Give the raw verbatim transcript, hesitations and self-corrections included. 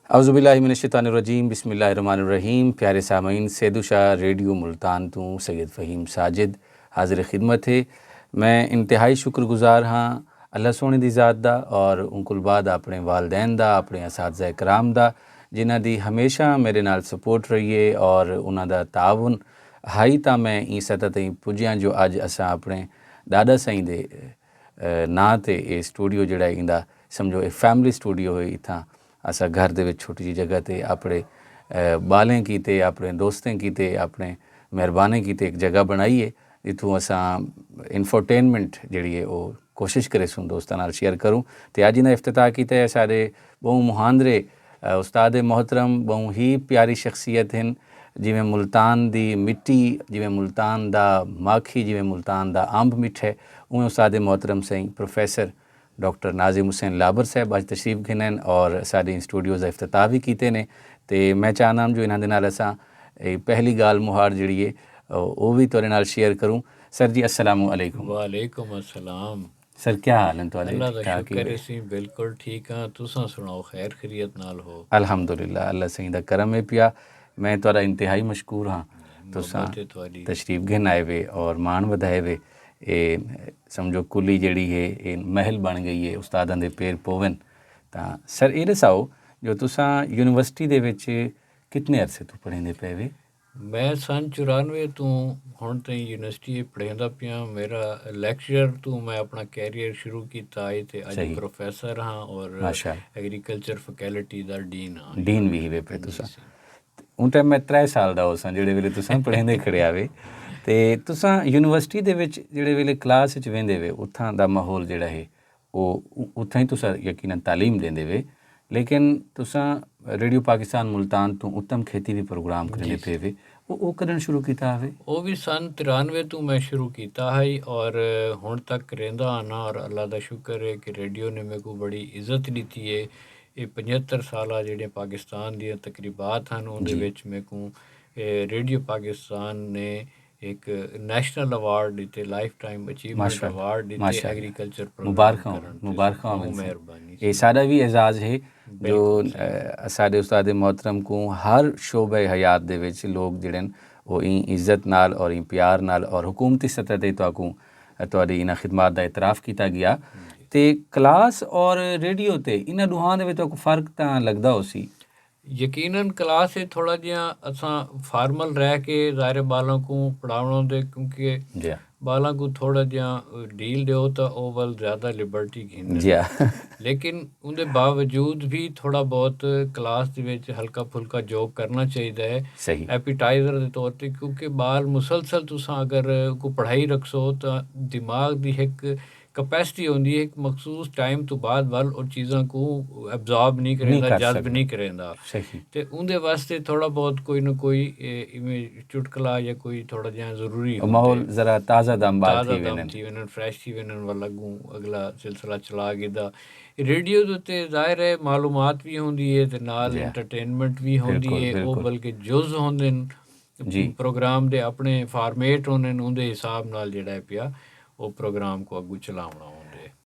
اعوذ باللہ من الشیطان الرجیم، بسم اللہ الرحمن الرحیم۔ پیارے سامعین، سیدو شاہ ریڈیو ملتان توں سید فہیم ساجد حاضر خدمت ہے۔ میں انتہائی شکر گزار ہاں اللہ سونے دی ذات دا، اور ان کول بعد اپنے والدین دا، اپنے اساتذہ کرام دا، جنہاں دی ہمیشہ میرے نال سپورٹ رہی ہے اور انہاں دا تعاون ہائی تاں میں ایں سطح تائیں پجیاں جو اج اساں اپنے ݙاݙا سئیں دے ناں تے اے سٹوڈیو جیڑھا ہے ایندا سمجھو اے فیملی سٹوڈیو ہے۔ اتھاں اساں گھر دے وچ چھوٹی جی جگہ تے اپنے ٻالیں کیتے، اپنے دوستیں کیتے، اپنے مہربانیں کیتے ہک جگہ بݨائی ہے، جتھوں اساں انفرٹینمنٹ جیڑھی ہے او کوشش کریسوں دوستاں نال شیئر کروں۔ تے اج ایندا افتتاح کیتا ہے سارے ٻہوں مہاندرے استاد محترم، ٻہوں ہی پیاری شخصیت ہن۔ جیویں ملتان دی مٹی، جیویں ملتان دا ماکھی، جیویں ملتان دا امب مٹھے، اونویں استاد محترم سئیں پروفیسر ڈاکٹر ناظم حسین لابر صاحب اج تشریف گھنن اور ساڈے اسٹوڈیوز دا افتتاح بھی کیتے نے۔ تے میں چاہناں جو انہاں دے نال اساں اے پہلی گال مہار جیڑھی ہے او بھی تہاڈے نال شیئر کروں۔ سر جی السلام علیکم۔ وعلیکم السلام۔ سر کیا حال ہیں تہاڈے؟ اللہ دا شکر ہے، اسی بالکل ٹھیک ہاں۔ تساں سناؤ، خیر خیریت نال ہو؟ الحمدللہ، اللہ سئیں دا کرم ہے پیا۔ میں تہاڈا انتہائی مشکور ہاں۔ تساں تشریف گھن آئے وے اور مان ودھائے وے۔ اے سمجھو کلی جیڑھی ہے اے محل بن گئی ہے، استاداں دے پیر پوون۔ تاں سر اے ݙساؤ جو تساں یونیورسٹی دے وچ کتنے عرصے توں پڑھیندے پئے وے؟ میں سن چورانوے توں ہݨ تئیں یونیورسٹی پڑھیندا پیاں۔ میرا لیکچرر توں میں اپݨا کیریئر شروع کیتا ہے تے اڄ پروفیسر ہاں اور ایگریکلچر فیکلٹی دا ڈین ہاں۔ ڈین وی ہیوے پئے تساں۔ اوں ٹائم میں ترے سال دا ہوساں جیڑھے ویلے تساں پڑھیندے کھڑے آوے۔ تے تساں یونیورسٹی دے وچ جیڑھے ویلے کلاس وچ ویندے وے اتھاں دا ماحول جیڑھا ہے او اتھاں ہی تساں یقینا تعلیم ݙیندے وے، لیکن تساں ریڈیو پاکستان ملتان توں اتم کھیتی وی پروگرام کریندے پئے وے، او او کݙݨ شروع کیتا ہاوے؟ او وی سن ترانوے توں میں شروع کیتا ہئی اور ہݨ تک کریندا آنا اور اللہ دا شکر ہے کہ ریڈیو نے میکوں بڑی عزت ݙتی ہے۔ اے پنجھتر سالہ جیڑھیاں پاکستان دیاں تقریبات ہن اوندے وچ میکوں ریڈیو پاکستان نے ہک نیشنل ایوارڈ ݙتے، لائف ٹائم اچیومنٹ ایوارڈ ݙتے ایگریکلچر پروگرام کرݨ تے۔ مبارخاں ہون، مبارخاں ہون۔ مہربانی۔ اے ساݙا وی اعزاز ہے جو ساݙے استاد محترم کوں ہر شعبہ حیات دے وچ لوگ جیڑھن او ایں عزت نال اور ایں پیار نال اور حکومتی سطح تے تہاکوں تہاݙی انہاں خدمات دا اعتراف کیتا ڳیا۔ تے کلاس اور ریڈیو تے انہاں ݙوہاں دے وچ تہاکوں فرق تاں لڳدا ہوسی؟ یقینا کلاس اچ تھوڑا جیہاں اساں فارمل رہ کے ظاہر ہے ٻالاں کوں پڑھاوݨ ہوندے، کیونکہ ٻالاں کوں تھوڑا جیہاں ڈھیل ݙیو تاں او ول زیادہ لبرٹی گھندن۔ لیکن اوندے باوجود بھی تھوڑا بہت کلاس دے وچ ہلکا پھلکا جوک کرنا چاہیدا ہے ایپیٹائزر دے طور تے، کیونکہ ٻال مسلسل تساں اگر اوکوں پڑھائی رکھسو تاں دماغ دی ہک کیپیسٹی ہوندی ہے، ہک مخصوص ٹائم توں بعد ول او چیزاں کوں ایبزارب نی کریندا، جذب نی کریندا۔ تے اوندے واسطے تھوڑا بہت کوئی نہ کوئی ایویں چٹکلا یا کوئی تھوڑا جیہاں ضروری ہوندا ہے۔ ماحول ذرا تازہ دم بار تھی ویندن، فریش تھی ویندن، ول اڳوں اڳلا سلسلہ چلا گھدا۔ ریڈیو دے اتے ظاہر ہے معلومات وی ہوندی ہے تے نال انٹرٹینمنٹ وی ہوندی ہے، او بلکہ جز ہوندن۔ پروگرام دے اپݨے فارمیٹ ہوندن، اوندے حساب نال جیڑھا ہے پیا او پروگرام کوں اڳوں چلاوݨا۔